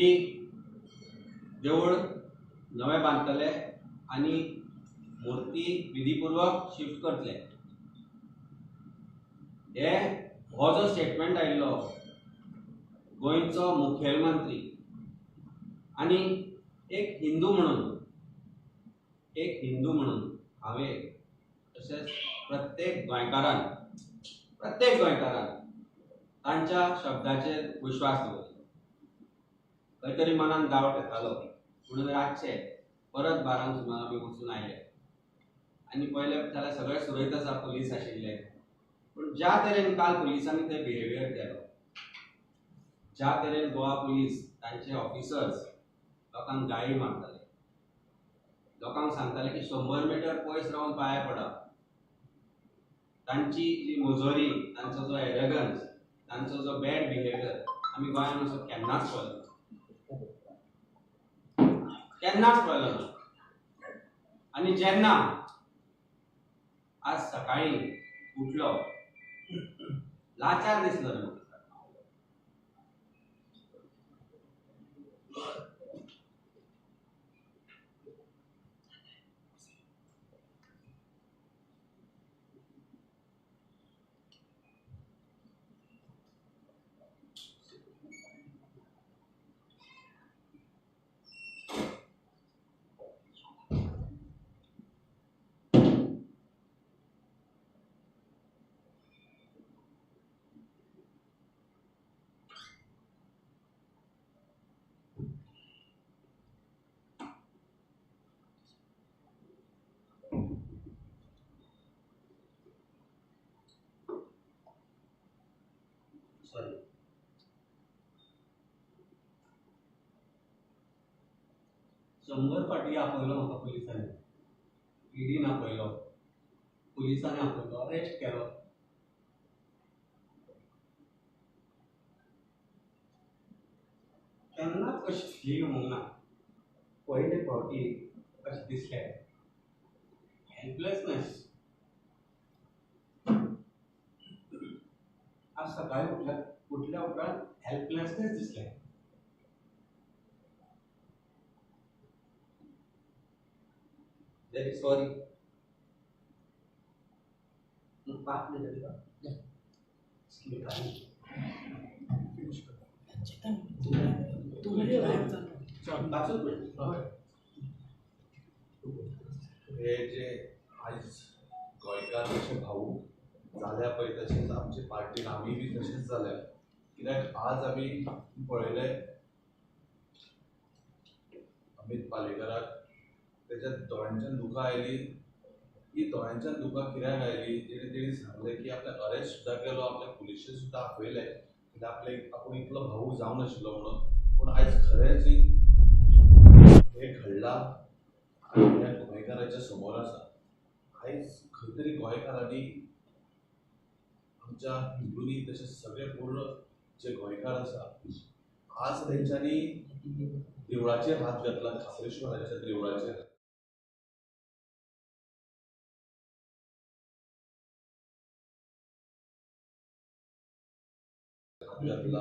की देवूळ नवें बांदतले आनी मूर्ती विधीपूर्वक शिफ्ट करतले. हे हो जो स्टेटमेंट आयिल्लो गोंयचो मुखेलमंत्री आनी एक हिंदू म्हणून हांवें तशेंच प्रत्येक गोंयकारान तांच्या शब्दाचेर विश्वास दवरलो. खंय तरी मनान डावट येतालो म्हणून रातचे परत 12 सुमार आमी वचून आयले आनी पयले जाल्यार सगळे सुरयत आसा, पुलीस आशिल्ले. पूण ज्या तरेन काल पुलिसांनी ते बिहेवियर केलो, ज्या तरेन गोवा पुलीस तांचे ऑफिसर्स लोकांक गाळी मारताले, लोकांक सांगताले की 100 मिटर पयस रावन पांय पडा, तांची जी मुजोरी, तांचो जो एरगन्स, तांचो जो बॅड बिहेवियर आमी गोंयांत असो केन्नाच पळयलो ना. आनी जेन्ना आज सकाळी उठलो लाचार दिसलो रे म्हाका. सॉरी, 100 फाटी आपयलो म्हाका पुलिसांनी, ईडीन आपयलो, पुलिसांनी आपयलो, अरेस्ट केलो. केन्नाच अशी फील होवंक ना. पयले फावटी अशें दिसलें हेल्पलेसनेस. आज सकाळी उठल्या उपरांत हेल्पलेसनेस दिसलें. Very sorry. 5 minute हे जे आयज गोंयकार जशे भाऊ जाल्या पळय तशेंच आमचे पार्टीन आमी बी तशेंच जाल्या. कित्याक आज आमी पळयलें अमित पालेकराक तेच्या दोळ्यांच्यान दुकां आयली. ही दोळ्यांच्यान दुकां कित्याक आयली, तेणी सांगलें की आपल्याक अरेस्ट सुद्दां केलो, आपल्याक पुलिशेन सुद्दां आपयलें, कित्याक आपले आपूण इतलो भाऊ जावन आशिल्लो म्हणून. पूण आयज खरेंच हें घडलां आनी ह्या गोंयकाराच्या समोर आसा. आयज खंय तरी गोंयकारांनी, आमच्या हिंदूंनी तशेंच सगळे पूर्ण जे गोंयकार आसा, आज तेंच्यांनी देवळाचेर हात घातला, खाप्रेश्वराच्या देवळाचेर हात घातला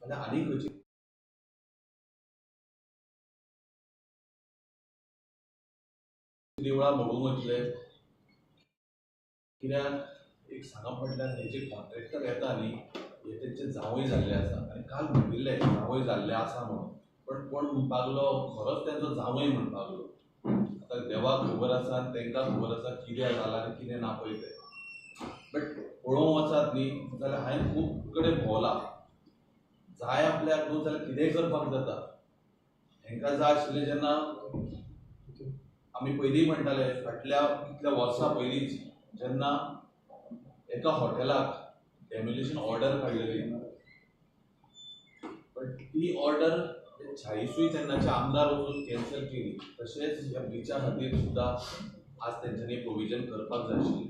आनी आनी खंयची देवळां मोडूंक वतले. कित्याक एक सांगप म्हटल्यार हे जे कॉन्ट्रॅक्टर येता न्ही, हे तेंचे जावंय जाल्ले आसा आनी काल म्हणिल्लें जावंय जाल्ले आसा म्हणून, पण कोण म्हणपाक लागलो खरोच तेंचो जावंय म्हणपाक लागलो. आतां देवाक खबर आसा आनी तेंकां खबर आसा कितें जालां आनी कितें ना पळय तें. बट पळोवंक वचात न्ही जाल्यार हांवें खूब कडेन भोंवलां. जाय आपल्याक न्हू जाल्यार कितेंय करपाक जाता. हेंकां जाय आशिल्लें जेन्ना आमी पयलीं म्हणटाले फाटल्या कितल्या वर्सां पयलींच जेन्ना एका हॉटेलाक डेमोलिशन ऑर्डर काडलेली, बट ती ऑर्डर 40 तेन्नाचे आमदार वचून कॅन्सल केली. तशेंच ह्या ब्रिजा खातीर सुद्दां आज तेंच्यांनी प्रोविजन करपाक जाय आशिल्लें.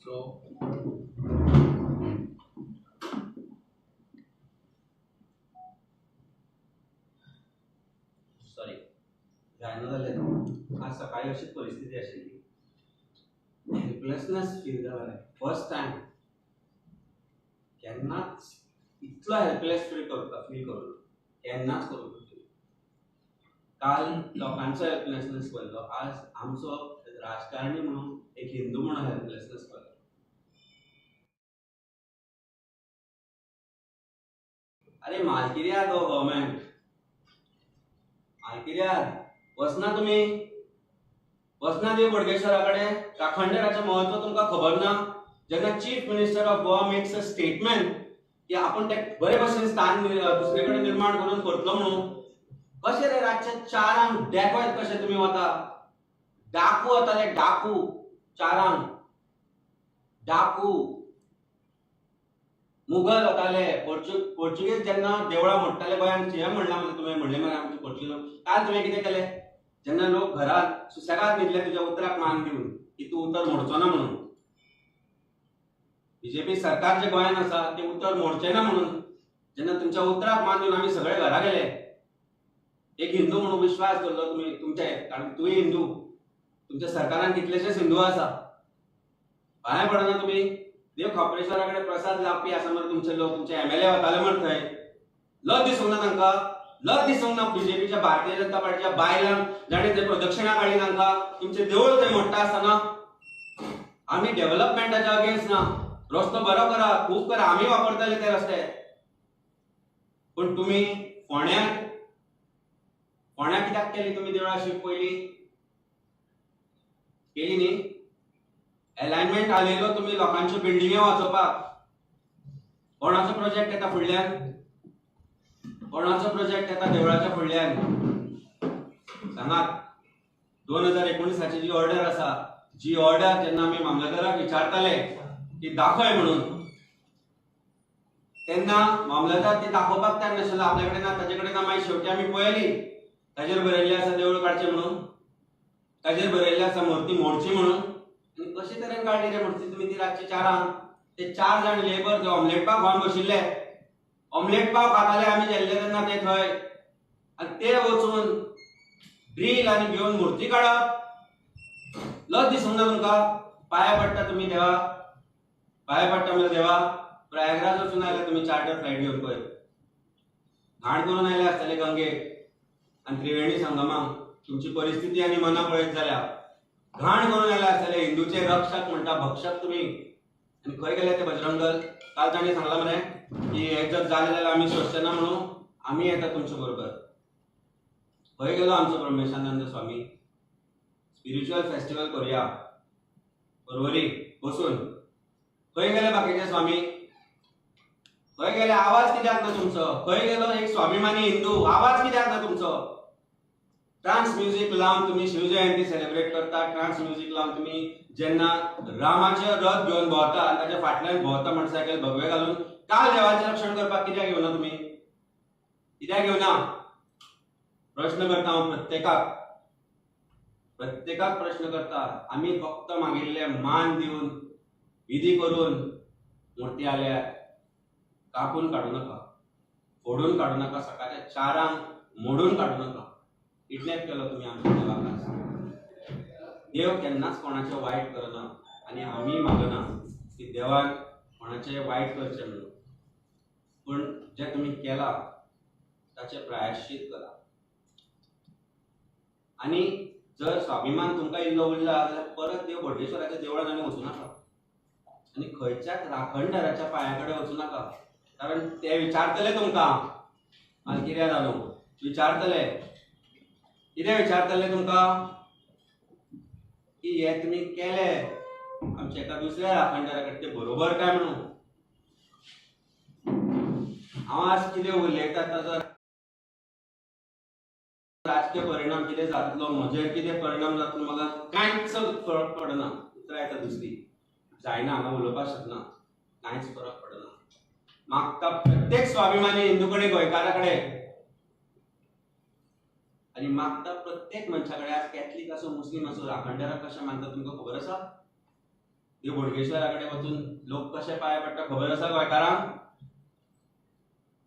सो सॉरी जायना जालें. आज सकाळी अशीच परिस्थिती आशिल्ली, हेल्पलेसनेस फील जालें फर्स्ट टायम. केन्ना केन्नाच इतलो हेल्पलेस फील करता, फील करूं केन्नाच करूंक ना. काल लोकांचो हेल्पलेसनेस पळयलो, आज आमचो राजकारणी म्हणून एक हिंदू म्हणून हेल्पलेसनेस पळयलो. अरे मालकिर्याद हो गव्हर्मेंट, मालकिर्याद. वचना तुमी, वचना देव बोडगेश्वरा कडेन. राखणदाराचें म्हत्व तुमकां खबर ना. जेन्ना chief minister of Goa makes a statement की आपूण ते बरे भशेन स्थान दुसरे कडेन निर्माण करून करतलो म्हणून, कशें रे रातचे 4 डेकोयत कशें तुमी वता? डाकू वताले, डाकू 4 डाकू. मुगल वताले, पोर्चुगीज जेन्ना देवळां मोडटाले गोंयांत, हें म्हणलां म्हणजे तुवें म्हणलें मरे आमचे पोर्चुगीज. काल तुवें कितें केलें? जेन्ना लोक घरांत सुसेगाद न्हिदले तुज्या उतराक मान दिवन की तूं उतर मोडचो ना म्हणून, बीजेपी सरकार जे गोंयांत आसा तें उतर मोडचें ना म्हणून, जेन्ना तुमच्या उतराक मान दिवन आमी सगळे घरा गेले, एक हिंदू म्हणून विश्वास दवरलो तुमी तुमचे, कारण तूंय हिंदू, तुमच्या सरकारान कितलेशेच हिंदू आसा. पांय पडना तुमी. देव खाप्रेश्वरा कडेन प्रसाद लावपी आसा मरे तुमचे लोक, तुमचे एमएलए वताले मरे थंय. लज दिसूंक ना तांकां, लज दिसूंक ना बीजेपीच्या भारतीय जनता पार्टीच्या बायलांक जाणें ते प्रदक्षिणा काडली तांकां, तुमचें देवूळ थंय मोडटा आसतना. आमी डेव्हलपमेंटाच्या अगेन्स्ट ना, रस्तो बरो करा, खूब करा, आमी वापरतले ते रस्ते. पूण तुमी फोंड्याक, फोंड्या कित्याक केली तुमी देवळां शिफ्ट पयली केली न्ही? एलायनमेंट हालयलो तुमी लोकांच्यो बिल्डिंग्यो वाचोवपाक. कोणाचो प्रोजेक्ट येता फुडल्यान? कोणाचो प्रोजेक्ट येता देवळाच्या फुडल्यान? सांगात. 2019 जी ऑर्डर आसा, जी ऑर्डर जेन्ना आमी मामलेदाराक विचारताले की दाखय म्हणून, तेन्ना मामलेदार ती दाखोवपाक तयार नाशिल्लो. आपल्या कडेन ना, ताजे कडेन ना. मागीर शेवटी आमी पळयली, ताजेर बरयल्लें आसा देवूळ काडचें म्हणून, ताजेर बरयल्लें आसा मूर्ती मोडची म्हणून. आनी कशे तरेन काडली रे मूर्ती तुमी ती रातची 4? ते 4 जाण लेबर ते ऑमलेट पाव खावन बशिल्ले, ऑमलेट पाव खाताले आमी गेल्ले तेन्ना ते थंय, आनी ते वचून ड्रील आनी घेवन मूर्ती काडप. लज दिसूंक ना तुमकां? पांया पडटा तुमी देवा, पांया पडटा मरे देवा. प्रयागराज वचून आयले तुमी चार्टर फ्लायट घेवन, पळय घाण करून आयले आसतले गंगेक आनी त्रिवेणी संगमाक. तुमची परिस्थिती आनी मनां पळयत जाल्यार घाण करून आयले आसतले. हिंदूचे रक्षक म्हणटा, भक्षक तुमी. आनी खंय गेले ते बजरंगल? काल तांणी सांगलां मरे की हे जर जालें जाल्यार आमी सोंसचे ना म्हणून, आमी येता तुमचे बरोबर. खंय गेलो आमचो ब्रह्मेशानंद स्वामी? स्पिरिच्युअल फेस्टिवल करुया परवरी बसून. खंय गेले बाकीचे स्वामी? खंय गेले? आवाज कित्याक ना तुमचो? खंय गेलो एक स्वाभिमानी हिंदू? आवाज कित्याक ना तुमचो? ट्रान्स म्युजीक लावन तुमी शिवजयंती सेलिब्रेट करता, ट्रान्स म्युजीक लावन तुमी जेन्ना रामाचे रथ घेवन भोंवता आनी ताच्या फाटल्यान भोंवता मोटरसायकल भगवे घालून, काल देवाचें रक्षण करपाक कित्याक घेवना तुमी? कित्याक घेवना? प्रश्न करता हांव प्रत्येकाक, प्रत्येकाक प्रश्न करता. आमी फक्त मागिल्ले मान दिवन विधी करून मूर्ती आल्या, कापून काडूं नाका, फोडून काडूं नाका, सकाळच्या 4 मोडून काडूं नाका. किडनॅप केलो तुमी आमच्या देवाक. देव केन्नाच कोणाचें वायट करना आनी आमी मागना की देवान कोणाचें वायट करचें म्हणून, पूण जें तुमी केलां ताचें प्रायश्चीत करा. आनी जर स्वाभिमान तुमकां इल्लो उरला जाल्यार परत देव बोडगेश्वराच्या देवळान आनी वचूं नाका, आनी खंयच्याच राखणदाराच्या पांया कडेन वचूं नाका. कारण ते विचारतले तुमकां, मालकिर्या जालो विचारतले, कितें विचारतले तुमकां की हे तुमी केले आमच्या एका दुसऱ्या राखणदारा कडेन ते बरोबर काय म्हणून. हांव आज कितें उलयता ताजो राजकीय परिणाम कितें जातलो, म्हजेर कितें परिणाम जातलो म्हाका कांयच फरक पडना. उतरां येता दुसरी जायना, हांगा उलोवपाक शकना, कांयच फरक पडना. मागता प्रत्येक स्वाभिमानी हिंदू कडेन, गोंयकारा कडेन, आनी मागता प्रत्येक मनशा कडेन, आज कॅथलीक आसूं मुस्लीम आसूं, राखणदाराक कशें मानता तुमकां खबर आसा? देव बोडगेश्वरा कडेन वचून लोक कशे पांय पडटा खबर आसा गोंयकारांक?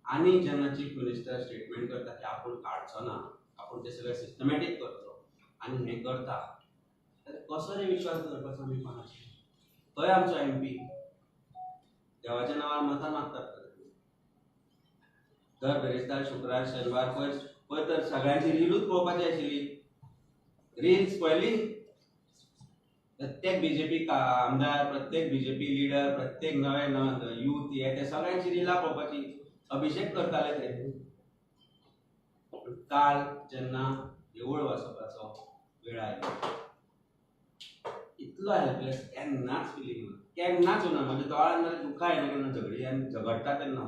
आनी जेन्ना चीफ मिनिस्टर स्टेटमेंट करता की आपूण काडचो ना, आपूण ते सगळें सिस्टमॅटीक करतलो आनी हें करता, जाल्यार कसो रे विश्वास दवरपाचो आमी कोणाचेर? खंय आमचो एमपी? देवाच्या नांवार मतां मागतात. दर बिरेस्तार, शुक्रार, शेनवार पयर तर सगळ्यांची रिलूच पळोवपाची आशिल्ली. रिल्स पळयली. प्रत्येक बीजेपी आमदार, प्रत्येक बीजेपी लिडर, प्रत्येक नवे नवे यूथ हे ते सगळ्यांची रिलां पळोवपाची. अभिषेक करताले ते. काल जेन्ना देवूळ वचपाचो वेळ आयलो, इतलो हेल्पलेस केन्नाच फिलींग ना, केन्नाच ना. म्हज्या दोळ्यान मरे दुखां येना केन्ना झगडी आनी झगडटा तेन्ना.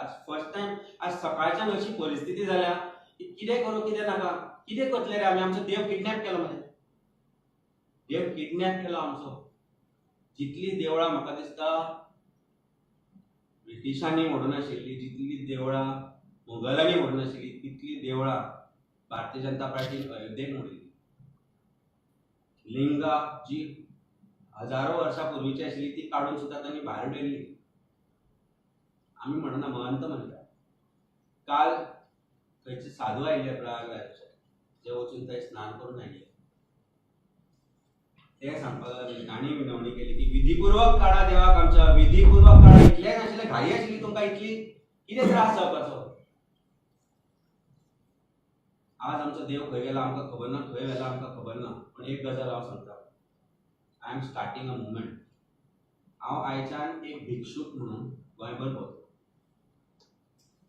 आज फर्स्ट टायम आज सकाळच्यान अशी परिस्थिती जाल्या की कितें करूं कितें नाका. कितें करतले रे आमी? आमचो देव किडनॅप केलो मरे, देव किडनॅप केलो आमचो. जितली देवळां म्हाका दिसता ब्रिटिशांनी मोडून आशिल्ली, जितली देवळां मुघलांनी मोडून आशिल्ली, तितली देवळां भारतीय जनता पार्टीन अयोध्येक मोडिल्ली. लिंगा जी हजारो वर्सां पूर्वीची आशिल्ली ती काडून सुद्दां तांणी भायर उडयल्ली. आमी म्हणना, महंत म्हणटा. काल थंयचे साधू आयिल्ले प्रयागराजाचे, जे वचून थंय स्नान करून आयिल्ले, ते सांगपाक लागले. तांणी विनवणी केली की विधीपूर्वक काडा देवाक आमच्या, विधीपूर्वक काडा. इतलें नाशिल्लें, घाई आशिल्ली तुमकां इतली, कितें त्रास जावपाचो? आज आमचो देव खंय गेला आमकां खबर ना, खंय गेला आमकां खबर ना. पूण एक गजाल हांव सांगता, I am starting a movement. हांव आयच्यान एक भिक्षूक म्हणून गोंयभर भोंवतलो.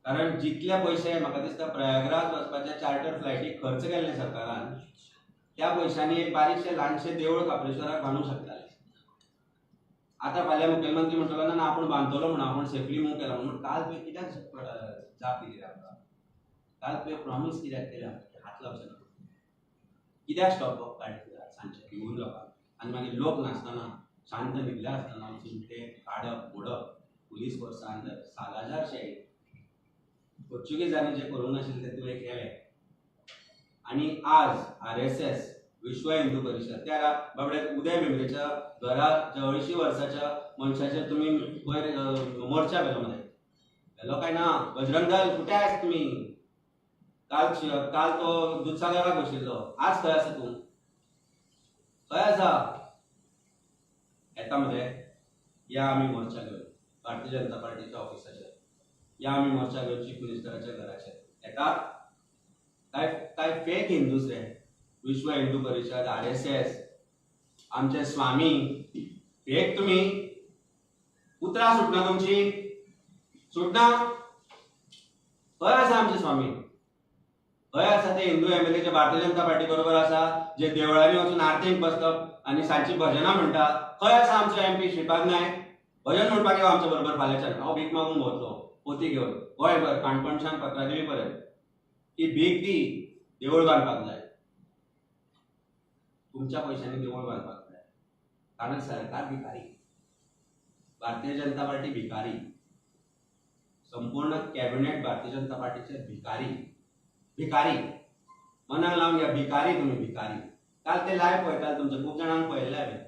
कारण जितले पयशे म्हाका दिसता प्रयागराज वचपाच्या चार्टर फ्लायटीक खर्च केल्ले सरकारान, त्या पयशांनी एक बारीकशें ल्हानशें देवूळ खाप्रेश्वराक बांदूंक शकताले. आतां फाल्यां मुखेलमंत्री म्हणटलो ना आपूण बांदतलो म्हणून, आपूण सेफली मूव केला म्हणून. काल तुवें कित्याक जाप दिली आमकां? काल तुवें प्रॉमीस कित्याक केलें आमकां हात लावचें ना? कित्याक स्टॉप वर्क काडलें सांजचें भिवून लोकांक? आनी मागीर लोक नासतना, शांत न्हिदले आसतना वचून ते काडप, मोडप. पुलीस फोर्सान 7,000 शेळी पोर्चुगेजांनी जें करूंक नाशिल्लें तें तुवें केलें. आनी आज RSS, विश्व हिंदू परिशद, त्या बाबड्या उदय भेंब्रेच्या घरा 80 वर्साच्या मनशाचेर तुमी पयर मोर्चा व्हेलो मरे. व्हेलो काय ना? बजरंग दल कुठे आस तुमी? काल तो दुधसागराक बशिल्लो, आज खंय आसा तूं? खंय आसा? येता मरे? या आमी मोर्चा घेवन भारतीय जनता पार्टीच्या ऑफिसाचेर, या आमी मोर्चा घेवन चीफ मिनिस्टराच्या घराचेर. येता? काय काय फेक हिंदूस रे? विश्व हिंदू परिशद, RSS, आमचे स्वामी फेक तुमी. उतरां सुटना तुमची, सुटना. खंय आसा आमचे स्वामी? खंय आसा ते हिंदू MLA जे भारतीय जनता पार्टी बरोबर आसा, जे देवळांनी वचून आरतीक बसतात आनी सांजची भजनां म्हणटा? खंय आसा आमचो MP Shripad Naik? भजन म्हणपाक यो आमच्या बरोबर फाल्यांच्यान. हांव भीक मागूंक भोंवतलो पोती घेवन गोंयभर, काणकोणच्यान पत्रादेवी पर्यंत, की भीक दी, देवूळ बांदपाक जाय. तुमच्या पयशांनी देवूळ बांदपाक जाय. कारण सरकार भिकारी, भारतीय जनता पार्टी भिकारी, संपूर्ण कॅबिनेट भारतीय जनता पार्टीचे भिकारी. भिकारी मनाक लावन घ्या, भिकारी तुमी, भिकारी. काल ते लायव्ह पळयताले तुमचे, खूब जाणांक पळयल्ले हांवें,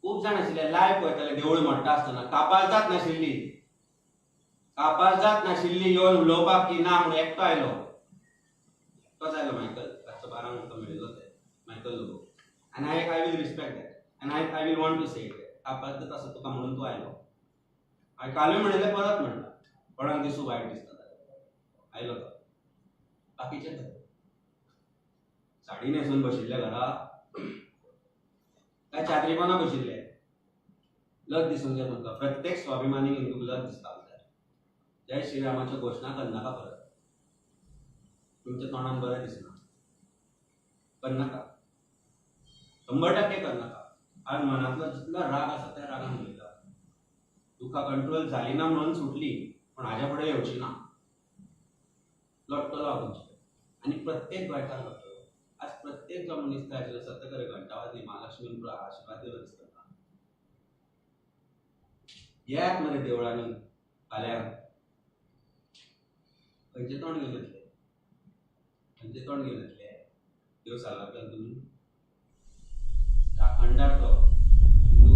खूब जाण आशिल्ले लायव्ह पळयताले देवूळ मोडटा आसतना. कापाजदाद नाशिल्ली, कापाजदाद नाशिल्ली येवन उलोवपाक की ना म्हणून. एकटो आयलो, एकटोच आयलो मायकल, रातचो 12 म्हाका मेळिल्लो ते मायकल लोबो. आनी I will respect that आनी I will want to say it. कापाजदाद आसा तुका म्हणून तूं आयलो. हांवें कालूय म्हणिल्लें, परत म्हणटा, कोणाक दिसूं वायट दिसता आयलो तो. बाकीचे साडी न्हेसून बशिल्ले घरा, काय चादरीपना बशिल्ले. लज दिसूंक जाय तुमकां. प्रत्येक स्वाभिमानी हिंदूक लज दिसपाक जाय. जय श्रीरामाच्यो घोशणा करनाका परत, तुमच्या तोंडान बरें दिसना, करनाका, 100% करनाका. आज मनांतलो जितलो राग आसा त्या रागान उलयता. तुका कंट्रोल जाली ना म्हणून सुटली, पण हाज्या फुडें येवची ना. लडटलो हांव तुमचे आनी प्रत्येक गोंयकार लडटलो. आज प्रत्येक जो मनीस थंय आशिल्लो सत्य खरें घंटा वाजली, महालक्ष्मीन आशिर्वाद दिलो दिसता. येयात मरे देवळांनी फाल्यां. खंयचें तोंड घेवन येतले? खंयचें तोंड घेवन येतले? देव साल्वार तुमी. राखणदार तो हिंदू,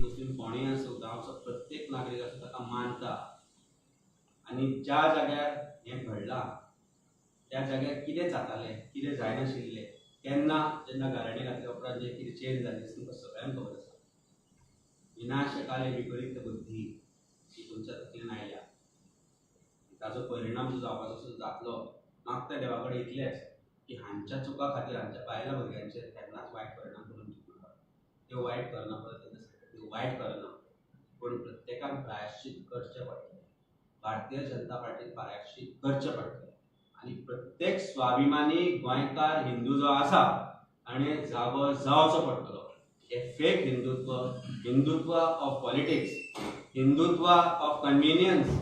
मुस्लीम कोणूय आसूं, गांवचो प्रत्येक नागरीक आसूं, ताका मानता. आनी ज्या जाग्यार हें घडलां त्या जाग्यार कितें जातालें, कितें जायनाशिल्लें, केन्ना जेन्ना गाराणें घातल्या उपरांत जें कितें चेंज जालें तुमकां सगळ्यांक खबर आसा. विनाशकाले विपरीत बुद्धी ही तुमची. आमचो जावपाचो आसा जातलो. मागता देवा कडेन इतलेंच की हांच्या चुका खातीर हांच्या बायलां भुरग्यांचेर केन्नाच वायट परिणाम करून दिवं नाका. त्यो वायट करना परत तेन्ना वायट करना, पूण प्रत्येकान प्रायश्चीत करचें पडटलें. भारतीय जनता पार्टीन प्रायश्चीत करचें पडटलें आनी प्रत्येक स्वाभिमानी गोंयकार हिंदू जो आसा ताणें जागो जावचो पडटलो. हे fake Hindutva, Hindutva of politics, Hindutva of convenience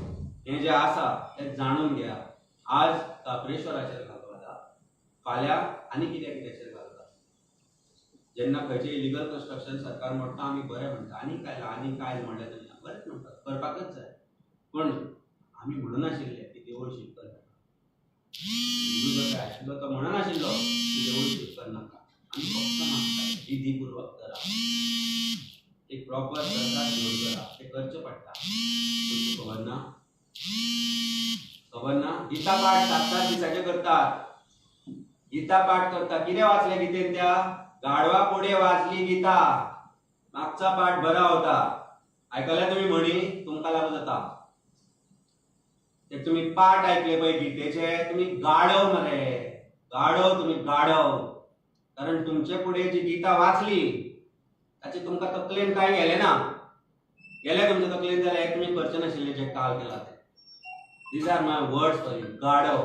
हें जें आसा तें जाणून घेया. आज काप्रेश्वराचेर घालो आतां, फाल्यां आनी कित्या कित्याचेर घालता. जेन्ना खंयचें इलिगल कन्स्ट्रक्शन सरकार मोडटा आमी बरें म्हणटा, आनी काय आनी काय म्हणलें तेन्ना बरेंच म्हणटा, करपाकच जाय. पूण आमी म्हणनाशिल्ले की देवूळ शिफ्ट करनाका. हिंदू जो काय आशिल्लो तो म्हणनाशिल्लो की देवूळ शिफ्ट करनाका. आमी फक्त मागता विधीपूर्वक करा, एक प्रॉपर सरकार घेवन करा, तें करचें पडटा. तुमकां खबर ना, खबर ना. गीता पाठ 7-7 दिसाचे करतात, गीता पाठ करता. कितें वाचलें गीतेन? त्या गाडवा पुढे वाचली गीता, मागचा पाठ बरा होता. आयकल्या तुमी म्हणी, तुमकां लागू जाता. ते तुमी पाठ आयकले पळय गीतेचे, तुमी गाडव मरे, गाडव, तुमी गाडव. कारण तुमचे फुडें जी गीता वाचली ताचे तुमकां तकलेन कांय गेलें ना. गेलें तुमच्या तकलेन जाल्यार तुमी करचें नाशिल्लें जें काल केलां तें. These are my words for you. गाडव,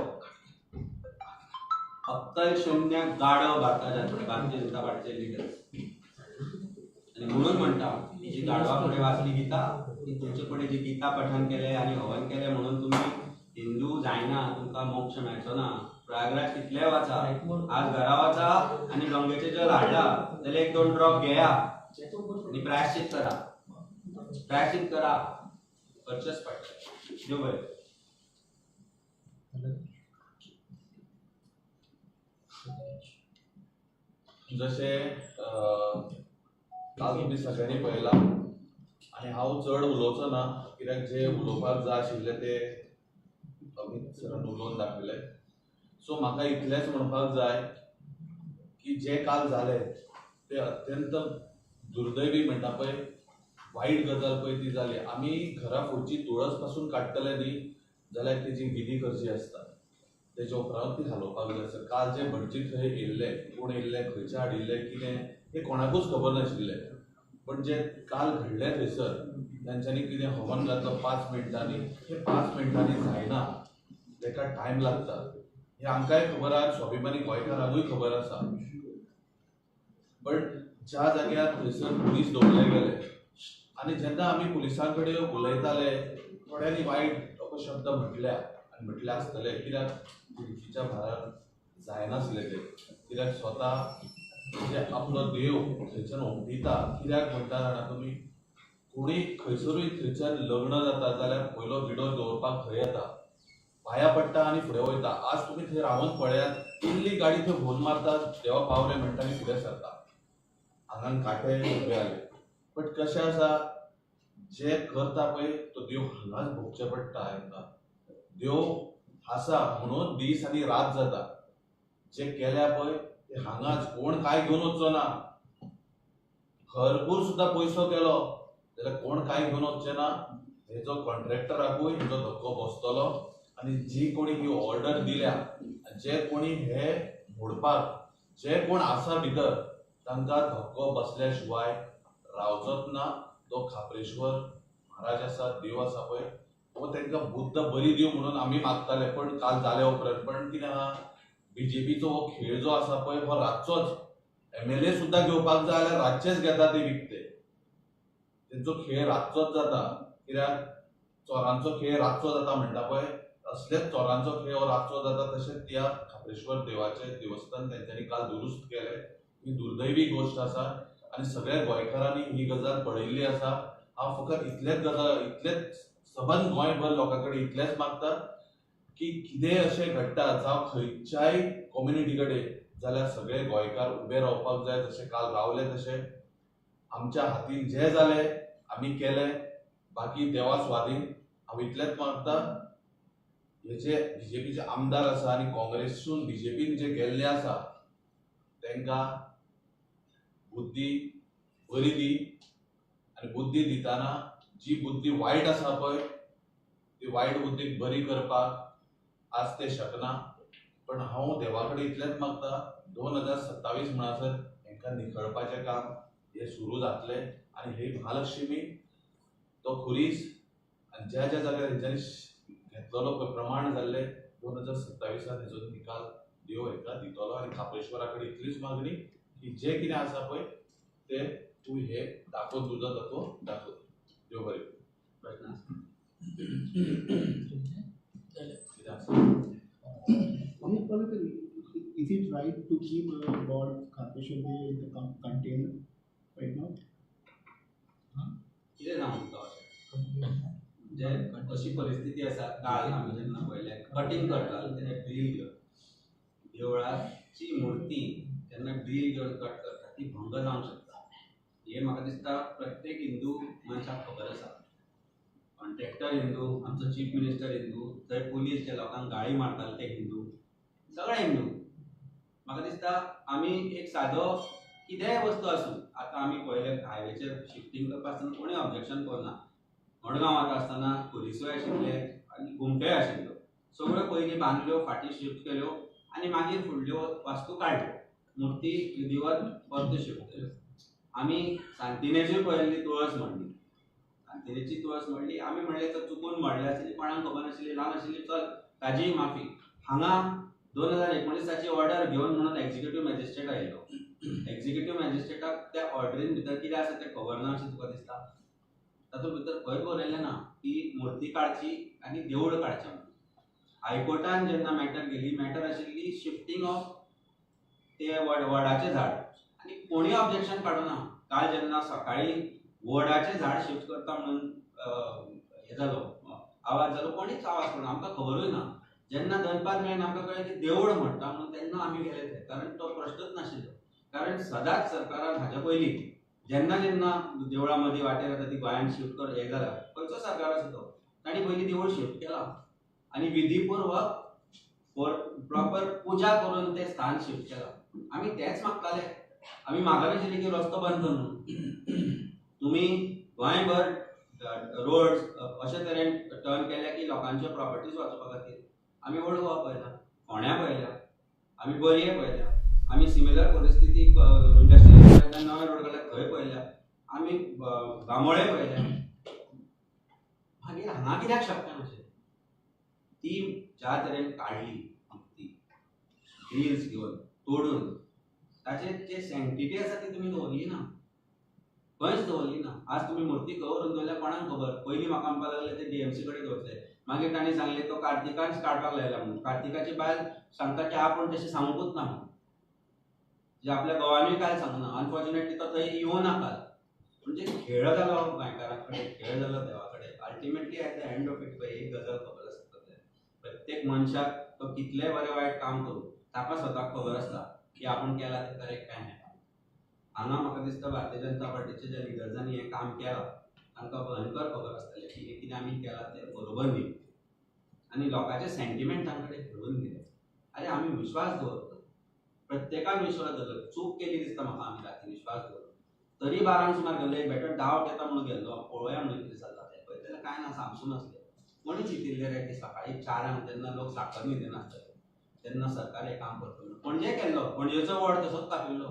अक्कल शून्य गाडव भारतीय जनता पार्टीचे लिडर्स. आनी म्हणून म्हणटा जी गाडवा फुडें वाचली गीता, ती तुमचे फुडें जी गीता पठण केलें आनी हवन केलें म्हणून तुमी हिंदू जायना, तुमकां मोक्ष मेळचो ना. प्रयागराज कितलेय वाचा, आज घरा वाचा आनी गंगेचें जल हाडला जाल्यार 1-2 ड्रॉप घेया आनी प्रायश्चीत करा, प्रायश्चीत करा, करचेंच पडटलें. देव बरें. जशें काल तुमी सगळ्यांनी पळयलां आनी हांव चड उलोवचो ना कित्याक जे उलोवपाक जाय आशिल्लें ते अमीत सरान उलोवन दाखयलें. सो म्हाका इतलेंच म्हणपाक जाय की जें काल जालें तें अत्यंत दुर्दैवी म्हणटा पळय, वायट गजाल पळय ती जाली. आमी घरा फुडची तुळस पासून काडटले न्ही जाल्यार तेजी विधी करची आसता, तेच्या उपरांत ती हालोवपाक जाय आसता. काल जे भटजी थंय येयल्ले, कोण येयल्ले, खंयचे हाडिल्ले, कितें हें कोणाकूच खबर नाशिल्लें. पण जे काल घडलें थंयसर तांच्यांनी कितें हवन घातलो 5 मिनटांनी, हें 5 मिनटांनी जायना, ताका टायम लागता. हें आमकांय खबर आसा, स्वाभिमानी गोंयकारांकूय खबर आसा. बट ज्या जाग्यार थंयसर पुलीस दवरले गेले आनी जेन्ना आमी पुलिसां कडेन उलयताले थोड्यांनी वायट अपशब्द म्हटल्या आनी म्हटले आसतले, कित्याक तिडकीच्या भारार जायनासले ते, कित्याक स्वता म्हणजे आपलो देव थंयच्यान उमटिता. कित्याक म्हणटा जाणा तुमी, कोणी खंयसरूय थंयच्यान लग्न जाता जाल्यार पयलो विडो दवरपाक थंय येता, पांया पडटा आनी फुडें वयता. आज तुमी थंय रावन पळयात, इल्ली गाडी थंय भोंवन मारता, देवा पावले म्हणटा आनी फुडें सरता. आंगान कांटे उबे आले. बट कशें आसा, जे करता पळय तो देव हांगाच भोगचें पडटा. हांकां देव आसा म्हणून दीस आनी रात जाता. जे केल्या पळय ते हांगाच, कोण कांय घेवन वचचो ना. भरपूर सुद्दां पयसो केलो जाल्यार कोण कांय घेवन वचचे ना. हेजो कॉन्ट्रॅक्टराकूय हेजो धक्को बसतलो आनी जी कोणी ही ऑर्डर दिल्या, जे कोणी हे मोडपाक जे कोण आसा भितर, तांकां धक्को बसल्या शिवाय रावचोच ना. तो खाप्रेश्वर महाराज आसा, देव आसा पळय, हो तांकां बुद्द बरी दिवं म्हणून आमी मागताले. पण काल जाल्या उपरांत पण कितें आहा, बीजेपीचो हो खेळ जो आसा पळय हो रातचोच एमएलए सुद्दां घेवपाक जाय जाल्यार रातचेच घेता ते विकते. तेंचो खेळ रातचोच जाता, कित्याक चोरांचो खेळ रातचो जाता म्हणटा पळय, असलेच चोरांचो खेळ हो रातचो जाता. तशेंच त्या खाप्रेश्वर देवाचें देवस्थान तेंच्यांनी काल दुरुस्त केलें. ही दुर्दैवी गोश्ट आसा आनी सगळ्या गोंयकारांनी ही गजाल पळयल्ली आसा. हांव फकत इतलेच गजाल, इतलेच सबंद गोंयभर लोकां कडेन इतलेंच मागता की कितेंय अशें घडटा जावं खंयच्याय कम्युनिटी कडेन जाल्यार सगळे गोंयकार उबे रावपाक जाय. जशें काल रावले तशें आमच्या हातीन जें जालें आमी केलें, बाकी देवा स्वाधीन. हांव इतलेंच मागता, हे जे बीजेपीचे आमदार आसा आनी काँग्रेसून बीजेपीन जे गेल्ले आसा तांकां बुद्धी बरी दी आनी बुद्धी दितना जी बुद्धी वायट आसा पळय ती वायट बुद्धी बरी करपाक आज ते शकना, पण हांव देवा कडेन इतलेंच मागता 2027 म्हणसर हेंकां निखळपाचें काम हें सुरू जातलें आनी ही महालक्ष्मी तो खुरीस आनी ज्या ज्या जाग्यार हेंच्यांनी घेतलेलो पळय प्रमाण जाल्लें 2027 हेजो निकाल देव हेका दितलो. आनी खाप्रेश्वरा कडेन इतलीच मागणी की जें कितें आसा पळय तें तूं हें दाखोवन तुजो तत्व दाखोवन देव बरें करूं. प्रश्न आसा? कितें आसा? Is it right to keep God Kharpeshwar in the container right now? कितें सांगू तुका अशें म्हणजे अशी परिस्थिती आसा. काल आमी जेन्ना पळयलें कटींग करताले तेन्ना ड्रील घेवन देवळाची मुर्ती जेन्ना ड्रील घेवन कट करता ती भंग जावंक शकता. हें म्हाका दिसता प्रत्येक हिंदू मनशाक खबर आसा. कॉन्ट्रॅक्टर हिंदू, आमचो चीफ मिनिस्टर हिंदू, थंय पुलीस जे लोकांक गाळी मारताले ते हिंदू, सगळे हिंदू. म्हाका दिसता आमी एक सादो कितेंय वस्तू आसूं, आतां आमी पळयलें हायवेचेर शिफ्टींग करपा आसतना कोणूय ऑब्जेक्शन करना. मडगांवांत आसतना पुलिसूय आशिल्ले आनी घुमटेय आशिल्ल्यो, सगळ्यो पयलीं बांदल्यो, फाटीं शिफ्ट केल्यो आनी मागीर फुडल्यो वास्तू काडल्यो, मुर्ती विधिवत परत्यो शिफ्ट केल्यो. आमी सांतिनेजूय पळयल्ली तुळस म्हणली, सांतिनेची तुळस म्हणली, आमी म्हणलें तर चुकून म्हणलें आसतली, कोणाक खबर नाशिल्ली, ल्हान आशिल्ली, चल ताजीय माफी. हांगा 2019 ऑर्डर घेवन म्हणून एक्झिक्युटीव मॅजिस्ट्रेट आयिल्लो. एक्झिक्युटीव मॅजिस्ट्रेटाक त्या ऑर्डरीन भितर कितें आसा तें खबर ना अशें तुका दिसता? तातूंत भितर खंय बरयलें ना की मुर्ती काडची आनी देवूळ काडचें म्हणून. हायकोर्टान जेन्ना मॅटर गेली, मॅटर आशिल्ली शिफ्टींग ऑफ ते वडाचें झाड आनी कोणूय ऑब्जेक्शन काडूना. काल जेन्ना सकाळीं वडाचें झाड शिफ्ट करता म्हणून हें जालो, आवाज जालो, कोणीच आवाज काडना, आमकां खबरूय ना. जेन्ना दनपार मेरेन आमकां कळ्ळें की देवूळ म्हणटा म्हणून तेन्ना आमी गेले थंय, कारण तो प्रश्नच नाशिल्लो. कारण सदांच सरकारान हाज्या पयलीं जेन्ना जेन्ना देवळां मदीं वाटेर येता ती गोंयांत शिफ्ट कर हें जाला, खंयचो सरकार आसा तो, तांणी पयलीं देवूळ शिफ्ट केलां आनी विधीपूर्वक प्रॉपर पुजा करून तें स्थान शिफ्ट केलां. आमी तेंच मागताले, आमी मागनाशिल्ले की रस्तो बंद कर म्हणून. तुमी गोंयभर रोड्स अशे तरेन टर्न केल्या की लोकांच्यो प्रॉपर्टीज वाचोवपा खातीर. आमी ओल्ड गोवा पळयला, फोंड्या पळयल्या, आमी बोरये पळयल्या, आमी सिमिलर परिस्थिती इंडस्ट्रियल नवे रोड काडल्या थंय पळयल्या, आमी बांबोळे पळयल्या. मागीर हांगा कित्याक शकता अशें? ती ज्या तरेन काडली ती ड्रिल्स घेवन तोडून, ताचे जे सँक्टिटी आसा ती तुमी दवरली ना, खंयच दवरली ना. आज तुमी मुर्ती खंय व्हरून दवरल्या कोणाक खबर. पयलीं म्हाका म्हणपाक लागले ते डीएमसी कडेन दवरतले, मागीर तांणी सांगलें तो कार्तिकान काडपाक लायला म्हणून. कार्तिकाची बायल सांगता की आपूण तशें सांगूंकूच ना म्हणून, जे आपल्या घोवानूय कांय सांगना. अनफॉर्च्युनेटली तो थंय येवना काल. म्हणजे खेळ जालो गोंयकारां कडेन, खेळ जालो देवा कडेन. Ultimately at the end of it पळय एक गजाल खबर आसता, प्रत्येक मनशाक तो कितलेंय बरें वायट काम करूं ताका स्वताक खबर आसता की आपूण केलां तें करेक्ट काय न्हय. हांगा म्हाका दिसता भारतीय जनता पार्टीच्या ज्या लिडर्सांनी हें काम केलां तांकां भयंकर खबर आसतलें की हें कितें आमी केलां तें बरोबर न्ही, आनी लोकांचे सेंटिमेंट तांचे कडेन खेळून गेले. आरे आमी विश्वास दवरता, प्रत्येकान विश्वास दवरलो. चूक केली दिसता म्हाका आमी राती विश्वास दवरलो, तरी 12 सुमार गेल्लो, एक बेटर डावट येता म्हणून गेल्लो, पळोवया म्हणून कितें जाता तें. पळयता जाल्यार कांय ना, सामसूम आसलें. कोणी चिंतिल्लें रे की सकाळीं 4 जेन्ना लोक साकर न्हिदेनासतले तेन्ना सरकार हें काम करतलो. पणजे केल्लो, पणजेचो वड तसोच कापिल्लो.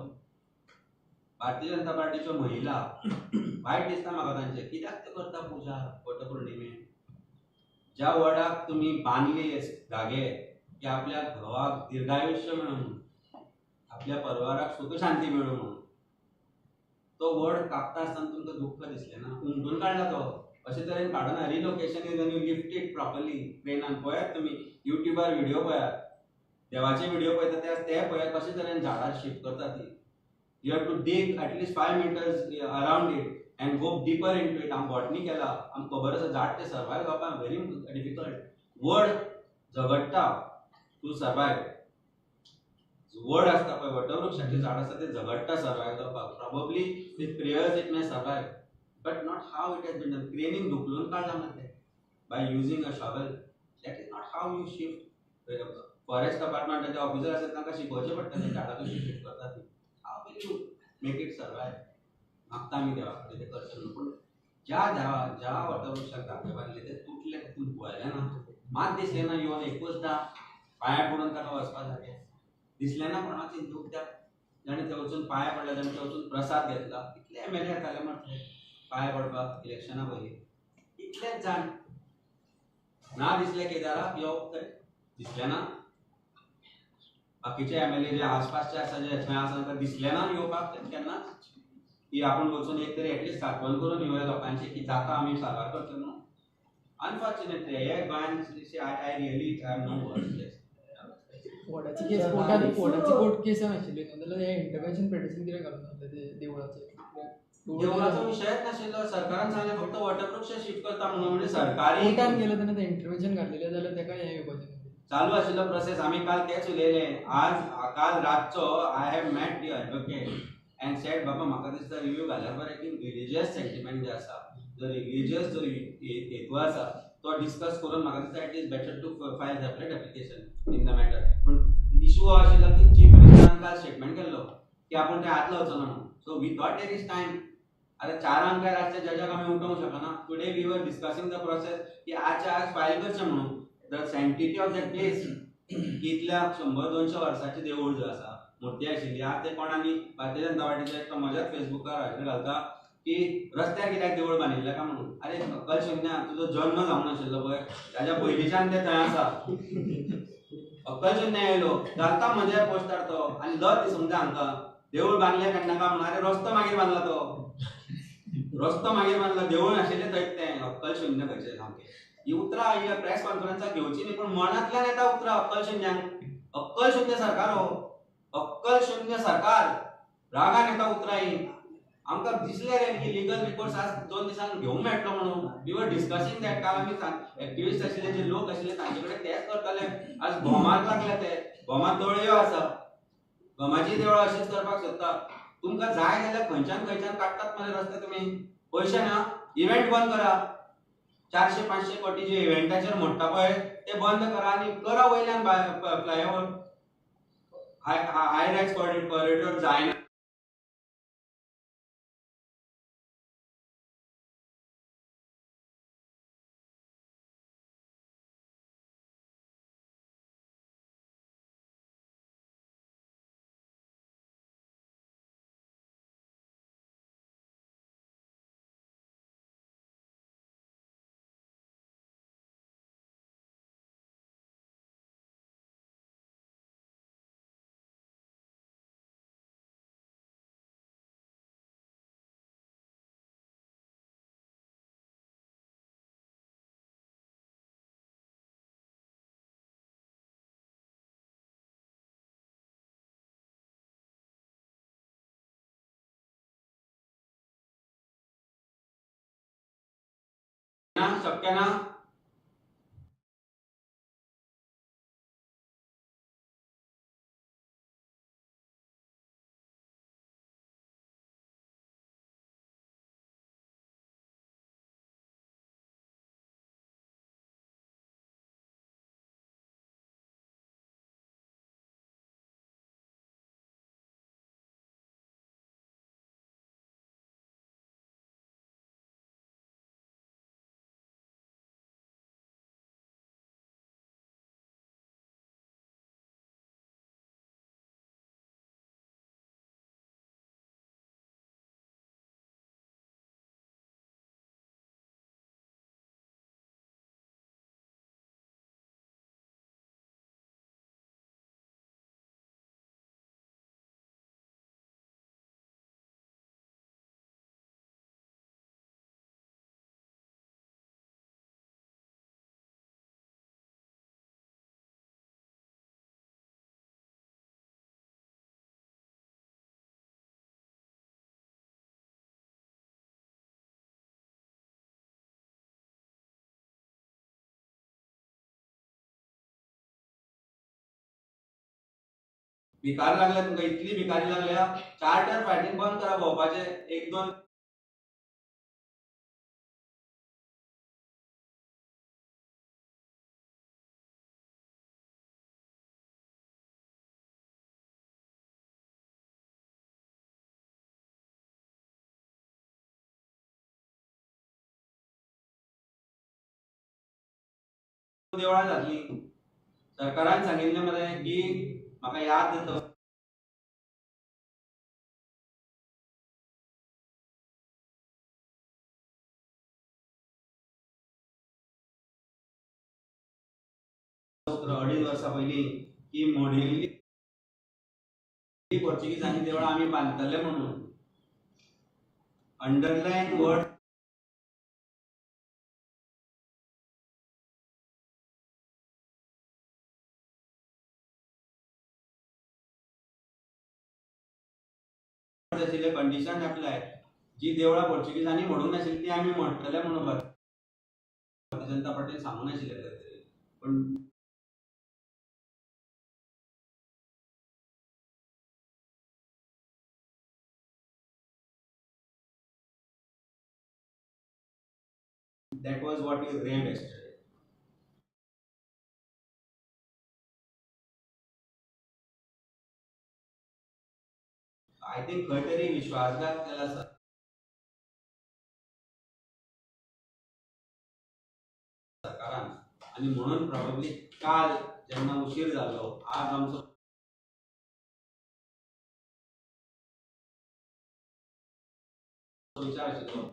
भारतीय जनता पार्टीच्यो महिला वायट दिसता म्हाका तांचें, कित्याक ते करता पुजा वटपौर्णिमे. ज्या वडाक तुमी बांदली धागे की आपल्या घोवाक दीर्घायुष्य मेळूं म्हणून, आपल्या परिवाराक सुख शांती मेळूं म्हणून, तो वड कापता आसतना तुमकां दुख्ख दिसलें ना? हुमटून काडला तो, अशे तरेन काडना. Relocation is you lift it properly क्रेनान. पळयात तुमी युट्यूबार व्हिडियो पळयात, देवाचे व्हिडियो पळयता ते पळयात कशे तरेन झाडां शिफ्ट करता ती. You have to dig at least 5 meters around it and go deeper into it. आम बॉटनी केला, आमकां खबर आसा झाड तें सर्वायव जावपाक व्हेरी डिफिकल्ट. वड झगडटा टू सर्वायव. वड आसता पळय, वटवृक्षाचें झाड आसता तें झगडटा सर्वायव जावपाक. Probably with prayers it may survive, but not how it has been done. क्रेनीन धुकलून काडलां मरे by using a shovel. That is not how you shift. Forest डिपार्टमेंटाचे ऑफिसर आसात तांकां शिकोवचें पडटलें झाडां कशीं शिफ्ट करता ती. How will you make it survive? मागता आमी देवा कडेन तें करचें न्हू, पूण ज्या देवा ज्या वटवृक्षाक धागे बांदले ते तुटले, तातूंत पळयलें ना. मात दिसलें ना येवन एकूचदां पांया पडून ताका वचपा सारकें दिसलें ना कोणाक हिंदूक त्या जाणें थंय वचून पांया पडले, जाणें थंय वचून प्रसाद घेतला. कितले एम एल ए येताले मरे पांया पडपाक इलेक्शना पयलीं, इतलेच जाण ना दिसले केदाराक यो थंय दिसलें ना. बाकीचे एम एल ए जे आसपासचे आसा जे थंय आसा तांकां दिसलें ना येवपाक केन्नाच की आपूण वचून एक तरी एटलिस्ट सांत्वन करून येवया लोकांचें की जाता आमी साल्वार करतले म्हणून. अनफॉर्च्युनेटली हे गोंयान I really I have no words. फोर्डाची case कोर्टात, फोर्डाची कोर्ट केस नाशिल्ली न्हू जाल्यार हें इंटरवेन्शन पिटिशन कित्याक घालून नासलें ते देवळाचें? देवळाचो विशयच नाशिल्लो. सरकारान सांगलें फक्त वटवृक्ष शिफ्ट करता म्हणून, म्हणजे सरकारी कोर्टान गेले तेन्ना ते इंटरवेन्शन घातलेलें जाल्यार तेका हें येवपाचें न्हू. चालू आशिल्लो प्रोसेस. आमी काल तेच उलयले. आज काल रातचो I have met the advocate and said बाबा म्हाका दिसता रिव्यू घाल्यार बरें की रिलिजियस सेंटिमेंट जे आसा, जर रिलिजियस जर हेतू आसा तो डिस्कस करून म्हाका दिसता it is better to file separate application in the matter. पूण इशू हो आशिल्लो की चीफ मिनिस्टरान काल स्टेटमेंट केल्लो की आपूण ते हात लावचो ना म्हणून. So we thought there is time. आतां चारांक काय रातच्या जजाक आमी उठोवंक शकना. Today we were discussing the process की आजच्या आज फायल करचें म्हणून. The sanctity of that place की इतल्या 100-200 वर्साचें देवूळ जो आसा, मुर्ती आशिल्ली, आज ते कोण आनी भारतीय जनता पार्टीचे एकटो म्हज्याच फेसबुकार हाजेर घालता की रस्त्यार कित्याक देवूळ बांदिल्लें काय म्हणून. अरे अक्कल शुन्य, तुजो जल्म जावंक नाशिल्लो पळय ताज्या पयलींच्यान ते थंय आसा. अक्कल शुन्य येयलो घालता म्हज्या पोस्टार तो आनी लज दिसूंक जाय हांकां. देवूळ बांदलें काय नाका म्हणून. अरे रस्तो मागीर बांदला तो, रस्तो मागीर बांदला, देवूळ नाशिल्लें थंयच तें. अक्कल शुन्य खंयचें सामकें. ही उतरां ही प्रेस कॉन्फरन्साक घेवची न्ही, पूण मनांतल्यान येता उतरां अक्कल शुन्यांक. अक्कल शुन्य सरकार हो, अक्कल शुन्य सरकार. रागान येता उतरां ही. आमकां दिसलें रे की लिगल रिपोर्ट्स आज 2 दिसांक घेवंक मेळटलो म्हणून. We were discussing that. काल आमी एक्टिविस्ट आशिल्ले जे लोक आशिल्ले तांचे कडेन तेच करताले. आज भोमाक लागले ते, भोमाक तळयो आसा, भोमाची देवळां अशीच करपाक सोदता. तुमकां जाय जाल्यार खंयच्यान खंयच्यान काडटात मरे रस्ते तुमी. पयशे ना, इव्हेंट बंद करा. 400-500 कोटी जे इव्हेंटाचेर मोडटा पळय ते बंद करा आनी करा वयल्यान फ्लायओवर हाय रायज कॉरिडोर जायना. शक्य ना. भिकारी लागल्या तुमकां, इतली भिकारी लागल्या. चार्टर फायटींग बंद करा भोंवपाचें. 1-2 देवळां जातलीं. सरकारान सांगिल्लें मरे की म्हाका याद जाता 2.5 वर्सां पयलीं की मोडिल्ली पोर्चुगीजांनी देवळां आमी बांदतले म्हणून. अंडरलायन वर्ड आशिल्ले कंडिशन एप्लाय, जी देवळां पोर्चुगीजांनी मोडूंक नाशिल्ली ती आमी मोडटले म्हणून भारतीय जनता पार्टीन सांगूंक नाशिल्लें खंय तरी. पूण that was what we read yesterday. I think खंय तरी विश्वासघात केला सरकारान आनी म्हणून प्रॉबेबली काल जेन्ना उशीर जालो, आज आमचो विचार आशिल्लो